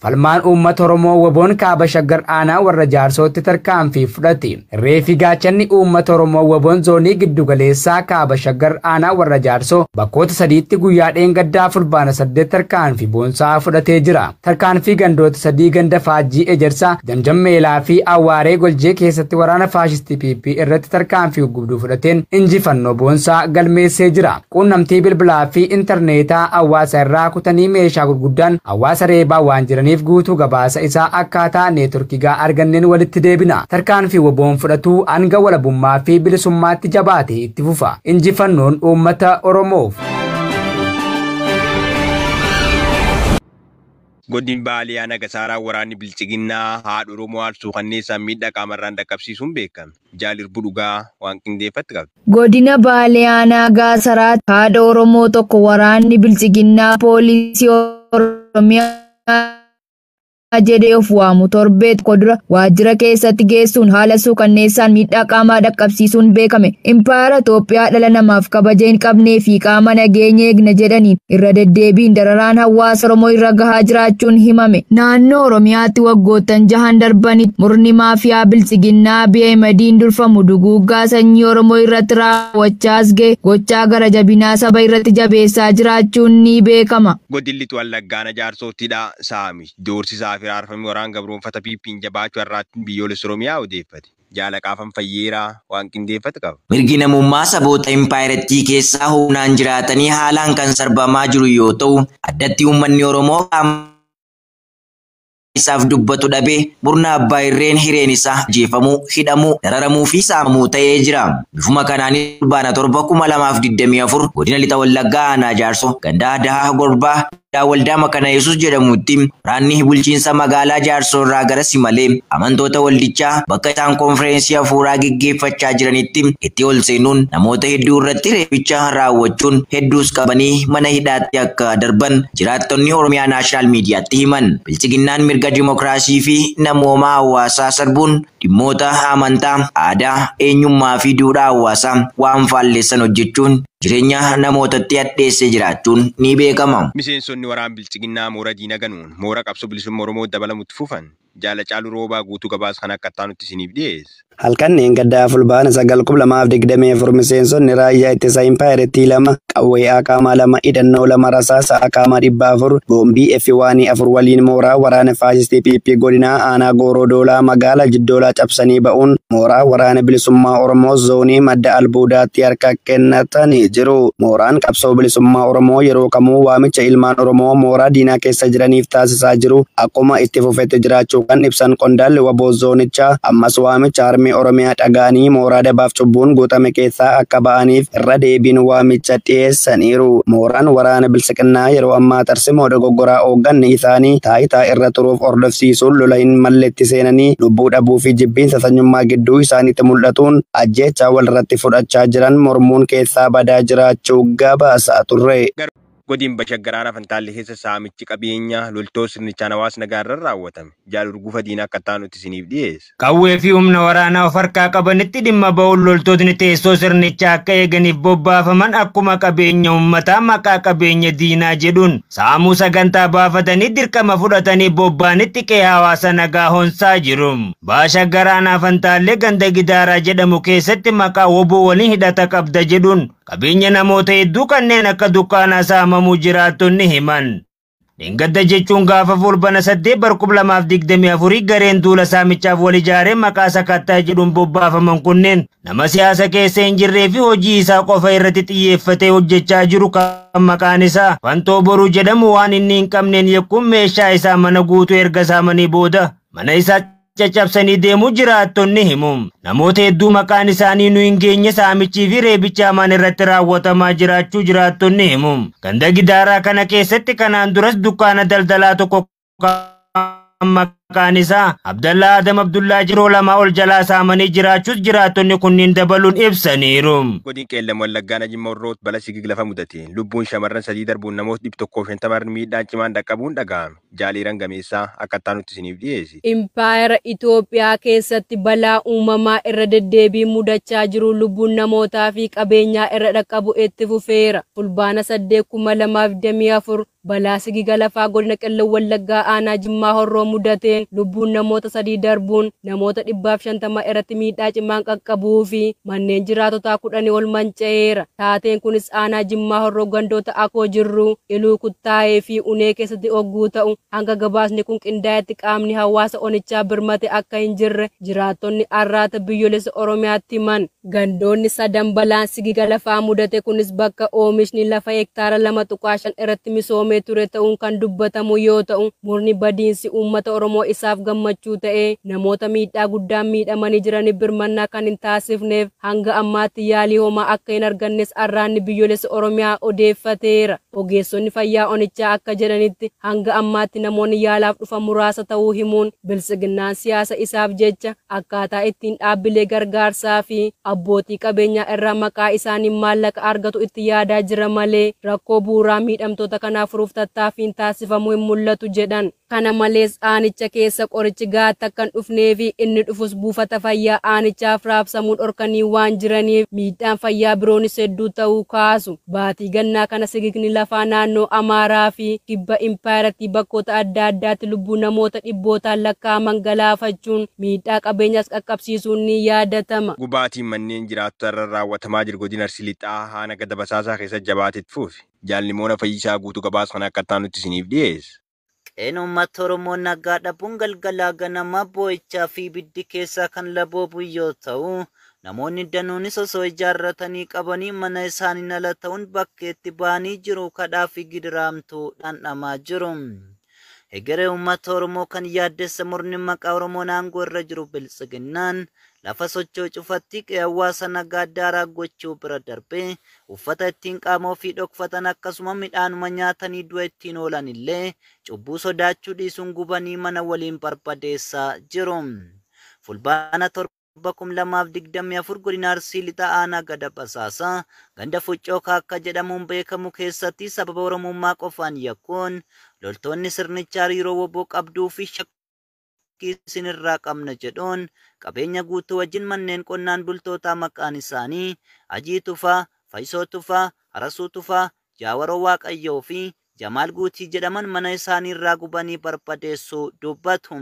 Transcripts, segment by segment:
Falmaan uummata Oromoo WBOn kaaba Shaggar aanaa warra Jaarsootti tarkaanfii fudhate. Reefi gaachanni uummata Oromoo WBOn zoonii giddugaleessaa kaaba Shaggar aanaa warra Jaarsoo bakkoota sadiitti guyyaa dheengaddaa fulbaana 8 tarkaanfii boonsaa fudhatee jira. Tarkaanfii gandoota sadii ganda Faajjii Ejersaa, Jamjammeelaa fi Awwaaree Goljee keessatti waraana faashistii PP irratti tarkaanfii gubduu fudhateen injifannoo boonsaa galmeessee jira. Quunnamtii bilbilaa fi intarneetaa hawaasa irraa kutanii meeshaa gurguddaan hawaasa reebaa waan jiraniif guutuu gabaasa isaa akkaataa neetworkii gaa arganneen walitti deebina. Tarkaanfii WBOn fudhatu hanga walabummaa fi bilisummaatti jabaatee itti fufa. Injifannoon uummata Oromoof. Godin Baaliyaa Nagasaaraa waraanni Bilchiginnaa haadha Oromoo aarsuu kanneessaan miidhaa qaamarraan dhaqqabsiisuun beekame. Jaalirbu dhugaa waan qindeeffatti qabdi. Godina Baaliyaa Nagasaraa haadha Oromoo tokko waraanni Bilchiginnaa poolisii Oromiyaa jedhee of waamu torbee tokko dura waajjira keessatti geessuun haala suukanneessaan miidhaa qaamaa dhaqqabsiisuun beekame. Impaayera Itoophiyaa dhala namaaf kabaja hin qabnee fi qaama nageenya eegna jedhaniin irra deddeebiin dararaan hawaasa Oromoo irra gahaa jiraachuun himame. Naannoo Oromiyaatti waggoottan jahan darbanitti murni maafiyaa Bilchiginnaa Abiy Ahimadiin durfamu duguuggaa sanyii Oromoo irratti raawwachaas gahe gochaa gara jabinaa saba irratti jabeessaa jiraachuun ni beekama. Godin Lixuu Wallaggaa Jaarsoottidha saami doorsisaa fi raarfamii waraan gabroonfata PP'n jabaachuu har'aatti biyyoolessa Oromiyaa odeeffate. Jaalaqaafan fayyeeraa waan qindeeffate qaba. Mirgi namummaa saboota impaayirettii keessaa humnaan jiraatanii haalaan kan sarbamaa jiru yoo ta'u, addatti uummanni Oromoo qaama isaaf dubbatu dhabee murna abbaa irreen hireen isaa ajjeefamuu, hidhamuu, dararamuu fi saamamuu ta'ee jira. Bifuma kanaan fulbaana 7, 2024 godina Lixa Wallaggaa aanaa Jaarsoo gandaa Daha Gorbaa waldaa Makana Yesuus jedhamutti waraanni bulchiinsa magaalaa Jaarsoo irraa gara Simalee amantoota waldichaa bakka isaan konfireensii hafuuraa geggeeffachaa jiranitti itti ol seenuun namoota hedduu irratti reebicha raawwachuun hedduus qabanii mana hidhaatti akka darban jiraattonni Oromiyaa Naashinaal Miidiyaatti himan. Bilchiginnaan mirga dimookiraasii fi namoomaa hawaasaa sarbuun dhimmoota amantaa, aadaa, eenyummaa fi duudhaa hawaasaa waan faalleessan hojjechuun jireenya namootatti hadheessee jiraachuun ni beekama. Miseensonni waraan Bilchiginnaa moora diina ganuun moora qabsoo bilisummaa Oromoo dabalamutti fufan. Jaala Caaluu Roobaa guutuu gabaasa kan akka taanutti isiniif dhiyeessa. Halkan gaddaa fulbaana 9, 2024 miseensonni raayyaa ittisa impaayirettii 2 qawwee akaamaa 2 hidhannoo 2 rasaasa akaamaa 400 boombii F1 4 waliin mooraa waraana faashistii PP godinaa aanaa Gooroo Doolaa magaalaa Jiddoolaa cabsanii ba'uun mooraa waraana bilisummaa Oromoo zoonii madda albuudaatti harka kennatanii jiru. Mooraan qabsoo bilisummaa Oromoo yeroo kamuu waamicha ilmaan Oromoo mooraa diinaa keessa jiraniif taasisaa jiru akkuma itti fufetti jiraachuu kan ibsan qondaalli WBO zoonichaa ammas waamicha harmee Oromiyaa dhagaanii mooraa dabaaf cubbuun guutame keessaa akka ba'aniif irra deebiin waamicha dhiyeessaniiru. Mooraan waraana bilisiqinnaa yeroo ammaa tarsimoo dogoggoraa hoogganni isaanii taayitaa irra turuuf hordofsiisuun lola hin malletti seenanii lubbuu dhabuu fi jibbiinsa sanyummaa gidduu isaaniitti mul'atuun ajjeechaa walirratti fudhachaa jiran mormuun keessaa badaa jiraachuu gabaasaa turre. Godin Bashaggaraa Fantaalle keessa saamichi qabeenya loltoota sirnichaan hawaasa nagaarra raawwatame. Jaalurgufa diinaa akka taanutti isiniif dhiyeessa. Qawwee fi humna waraanaa of harkaa qabanitti dhimma ba'uun loltootni teessoo sirnichaa akka eeganiif bobbaafaman akkuma qabeenya uummataa maqaa qabeenya diinaa jedhuun saamuu sagantaa baafatanii dirqama fudhatanii bobbaanitti qe'ee hawaasa nagaa honsaa jiru. Bashaggaraa Fantaalle ganda Gidaaraa jedhamu keessatti maqaa WBO waliin hidhata qabda jedhuun qabeenya namoota hedduu kanneen akka dukkaanaa saamamuu jiraattonni himan. Dheengadda jechuun gaafa fulbaana 8 2024 gareen duula saamichaaf wal ijaaree maqaa sakattaa jedhuun bobbaafaman kunneen nama siyaasa keessa hin jirree fi hojii isaa qofa irratti xiyyeeffatee hojjechaa jiru kan maqaan isaa Fantoo Boruu jedhamu waan inni hin qabneen yakkuun meeshaa isaa mana guutuu erga saamanii booda mana isaa caccabsanii deemuu jiraattonni himu. Namoota hedduu maqaan isaanii nu hin geenye saamichii fi reebicha hamaan irratti raawwatamaa jiraachuu jiraattonni himu. Ganda Gidaaraa kana keessatti kanaan duras dukkaana daldalaa tokko Maqaan isaa Abdallaa Adam Abdullaa jiroo 2 ol jalaa saamanii jiraachuus jiraattonni kunniin dabaluun ibsaniiru. Godin Qeellam Wallaggaa Najimma Horroot bala sigiga lafa mudate. Lubbuun shamarran 3 darbuun namoota 150 miidhaan cimaan dhaqqabuun dhaga'ame. Jaaliiran gameessaa akka itti isiniif dhiyeessi. Impaayera Itoophiyaa keessatti balaa uumamaa irra deddeebiin mudachaa jiru lubbuun namootaa fi qabeenyaa irra dhaqqabu itti fufeera. Fulbaana 8/2024 balaa sigiga lafaa godina Qeellam Wallaggaa aanaa Jimmaa Horroo mudateen lubbuun namoota 3 darbuun namoota 150 irratti miidhaa cimaan qaqqabuu fi manneen jiraatotaa 10 ol manca'eera. Taateen kunis aanaa Jimmaa Horroo gandoota Akoo Jirruu, Iluu Kuttaayee fi Unee keessatti ogguu ta'u hanga gabaasni kun qindaa'etti qaamni hawaasa onichaa birmate akka hin jirre jiraattonni Arraata Biyyoolessa Oromiyaatti himan. Gandoonni sadan balaan sigiga lafaa mudate kunis bakka oomishni lafa hektaara 2.5 irratti misoomee ture ta'uun kan dubbatamu yoo ta'u murni badiinsi uummata Oromoo isaaf gammachuu ta'ee namoota miidhaa guddaan miidhamanii jiraniif birmannaa kan hin taasifneef hanga ammaatti yaalii homaa akka hin argannes Arraanni Biyyoolessa Oromiyaa odeeffateera. Ogeessonni fayyaa onichaa akka jedhanitti hanga ammaatti namoonni yaalaaf dhufan muraasa ta'uu himuun biltsiginnaan siyaasa isaaf jecha akkaataa ittiin dhaabbilee gargaarsaa fi abbootii qabeenyaa irraa maqaa isaaniin maallaqa argatu itti yaadaa jira malee rakkoo bu'uuraa miidhamtoota kanaaf furuuf tattaaffiin taasifamuu hin mul'atu jedhan. Kana malees aanicha keessa qorichi gahaa akka hin dhufnee fi inni dhufus buufata fayyaa aanichaaf raabsamuu dhorkanii waan jiraniif miidhaan fayyaa biroonis hedduu ta'uu kaasu. Baatii gannaa kana sigigni lafaa naannoo Amaaraa fi kibba Impaayeratti bakkoota adda addaatti lubbuu namoota dhibbootaan lakkaa'aman galaafachuun miidhaa qabeenyaas qaqqabsiisuun ni yaadatama. Gubaatiin manneen jiraattota irra raawwatamaa jiru godina Arsii Lixaa aanaa Gadab Basaasaa keessa jabaatetti fufe. Jaalli Fayyisaa guutuu gabaasa kana akka itti isiniif dhiyeessa. Qeen uummata Oromoo nagaa dhabuun galgalaa ganamaa boo'ichaa fi ibiddi keessaa kan laboobu yoo ta'u, namoonni danuunis osoo ijaarratanii qabanii mana isaanii ala ta'uun bakkeetti ba'anii jiru kadhaa fi gidiraamtuu dhandhamaa jiru. Egeree uummata Oromoo kan yaaddessa murni maqaa Oromoon aangoo irra jiru biltsiginnaan lafa socho'u cufatti qe'ee hawaasa nagaa daaraa gochuu bira darbee uffata ittiin qaama ofii dhokfatan akkasuma midhaanuma nyaatanii du'a ittiin oolan illee cubbuu sodaachuu dhiisuun gubanii mana waliin barbadeessaa jiru. Fulbaana 7/2024 godina Arsii Lixaa aanaa Gadab Basaasaa ganda Fuccoo Kaakka jedhamuun beekamu keessatti sababa Oromummaa qofaan yakkuun loltoonni sirnichaa hariiroo woboo qabduu fi shakkii isinirraa qabna jedhuun qabeenya guutuu wajjin manneen qonnaan bultootaa maqaan isaanii Ajii Tufaa, Fayyisoo Tufaa, Harasuu Tufaa, Jaawaroo Waaqayyoo fi Jamaal Guutii jedhaman mana isaaniirraa gubanii barbadeessuu dubbatu.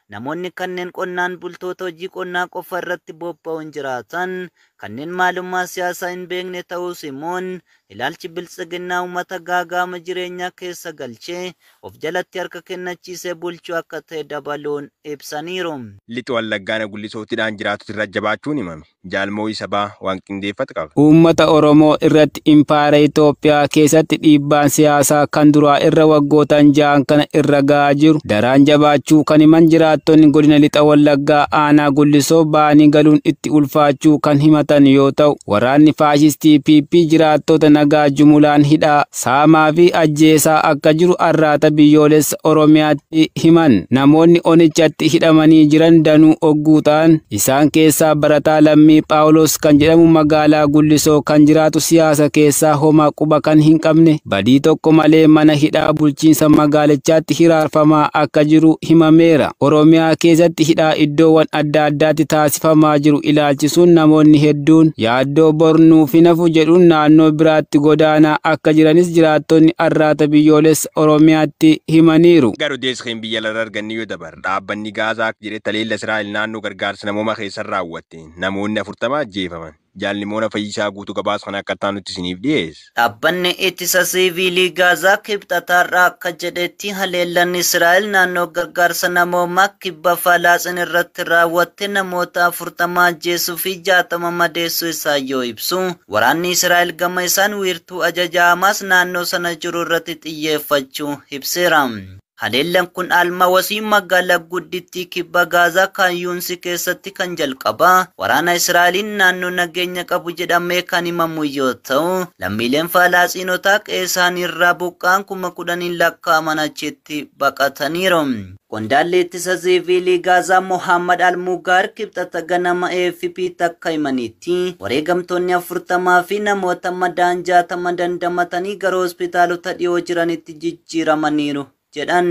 Namoonni kanneen qonnaan bultoota hojii qonnaa qofa irratti bobba'uun jiraatan kanneen maalummaa siyaasaa hin beekne ta'uus himuun ilaalchi biltsiginnaa uummata gaagaama jireenyaa keessa galchee of jalatti harka kennachiisee bulchuu akka ta'e dabaluun ibsaniiru. Lixa Wallaggaa Gullisoottidhaan jiraatu irra jabaachuun himame. Jaalmoo Isabaa waan qindeeffatu qaba. Uummata Oromoo irratti impaayera Itoophiyaa keessatti dhiibbaan siyaasaa kan duraa irra waggootaan 6 kana irra gahaa jiru daraan jabaachuu kan himan jiraattonni godina Lixa Wallaggaa aanaa Gullisoo ba'anii galuun itti ulfaachuu kan himatan yoo ta'u waraanni faashistii PP jiraattota nagaa jumulaan hidhaa saamaa fi ajjeesaa akka jiru Arraata Biyyoolessa Oromiyaatti himan. Namoonni onichatti hidhamanii jiran danuu ogguu ta'an isaan keessaa barataa Lammii Phaawulos kan jedhamu magaalaa Gullisoo kan jiraatu siyaasa keessaa homaa quba kan hin qabne badii tokko malee mana hidhaa bulchiinsa magaalichaatti hiraarfamaa akka jiru himameera. Oromiyaa keessatti hidhaa iddoowwan adda addaatti taasifamaa jiru ilaalchisuun namoonni hedduun yaaddoo bornuu fi nafu jedhuun naannoo biraatti godaanaa akka jiranis jiraattonni Arraata Biyyoolessa Oromiyaatti himaniiru. Garuu deeskeen biyya lafa arganni yoo dabar dhaabbanni Gaazaa jedhe taleella Israa'el naannoo gargaarsa namoomaa keessa raawwatte namoonni 40 ajjeefaman. Jaalli Fayyisaa guutuu gabaasa kana akka itti isiniif dhiyeessa. Dhaabbanni ittisa siiviilii Gaazaa kibxataarraa akka jedhetti haleellaan Israa'el naannoo gargaarsa namoomaa kibba Falaaxin irratti raawwatte namoota 40 ajjeesuu fi 60 madeessuu isaa yoo ibsu, waraanni Israa'el gama isaan wiirtuu ajaja Hamaas naannoo sana jiru irratti xiyyeeffachuu ibseera. Haleellaan kun Almawasii magaalaa guddittii kibba Gaazaa kan Yuunsi keessatti kan jalqabaa waraana Israa'eliin naannoo nageenya qabu jedhamee kan himamu yoo ta'u, lammiileen Falasxiinotaa qe'ee isaanii irraa buqqa'an 10,000 lakkaa'aman achitti baqataniiru. Qondaalli ittisa siiviilii Gaazaa Mohammad Al-Mugaar Kibxata ganama AFP takka himanitti wareegamtoonni 40 fi namoota madaa'an 60 dandamatanii gara hospitaalota dhiyoo jiranitti jijjiiramaniiru jedhan.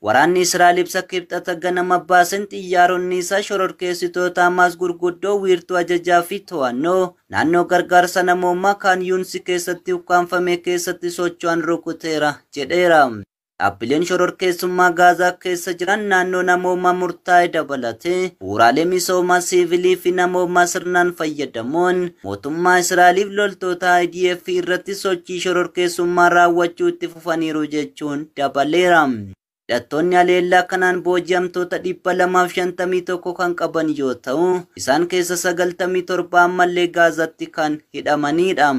Waraanni Israa'el ibsa Kibxata ganama baasen xiyyaaronni isaa shororkeessitoota Hamaas gurguddoo wiirtuu ajajaa fi to'annoo naannoo gargaarsa namoomaa kan Yuunsi keessatti ukkaanfame keessatti socho'an rukuteera jedheera. Dhaabbileen shororkeessummaa Gaazaa keessa jiran naannoo namoomaa murtaa'e dabalatee bu'uuraalee misoomaa siivilii fi namoomaa sirnaan fayyadamuun mootummaa Israa'eliif loltoota IDF irratti sochii shororkeessummaa raawwachuu itti fufaniiru jechuun dabaleera. Hidhattoonni haleellaa kanaan booji'amtoota 251 kan qaban yoo ta'u, isaan keessa 97 ammallee Gaazaatti kan hidhamanidha.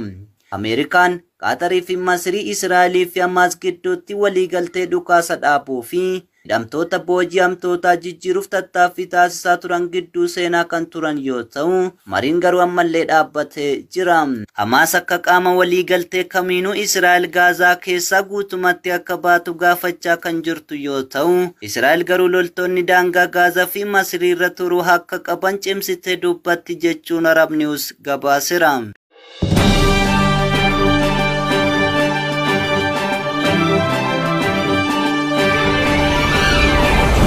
Ameerikaan, Qaatarii fi Masrii Israa'elii fi Hamaas gidduutti waliigaltee dhukaasa dhaabuu fi hidhamtoota booji'amtootaa jijjiiruuf tattaaffii taasisaa turan gidduu seenaa kan turan yoo ta'u, mariin garuu ammallee dhaabbatee jira. Hamaas akka qaama waliigaltee kamiinuu Israa'el Gaazaa keessaa guutumatti akka baatu gaafachaa kan jirtu yoo ta'u, Israa'el garuu loltoonni daangaa Gaazaa fi Masrii irra turuu akka qaban cimsitee dubbatti jechuun Arab News gabaaseera.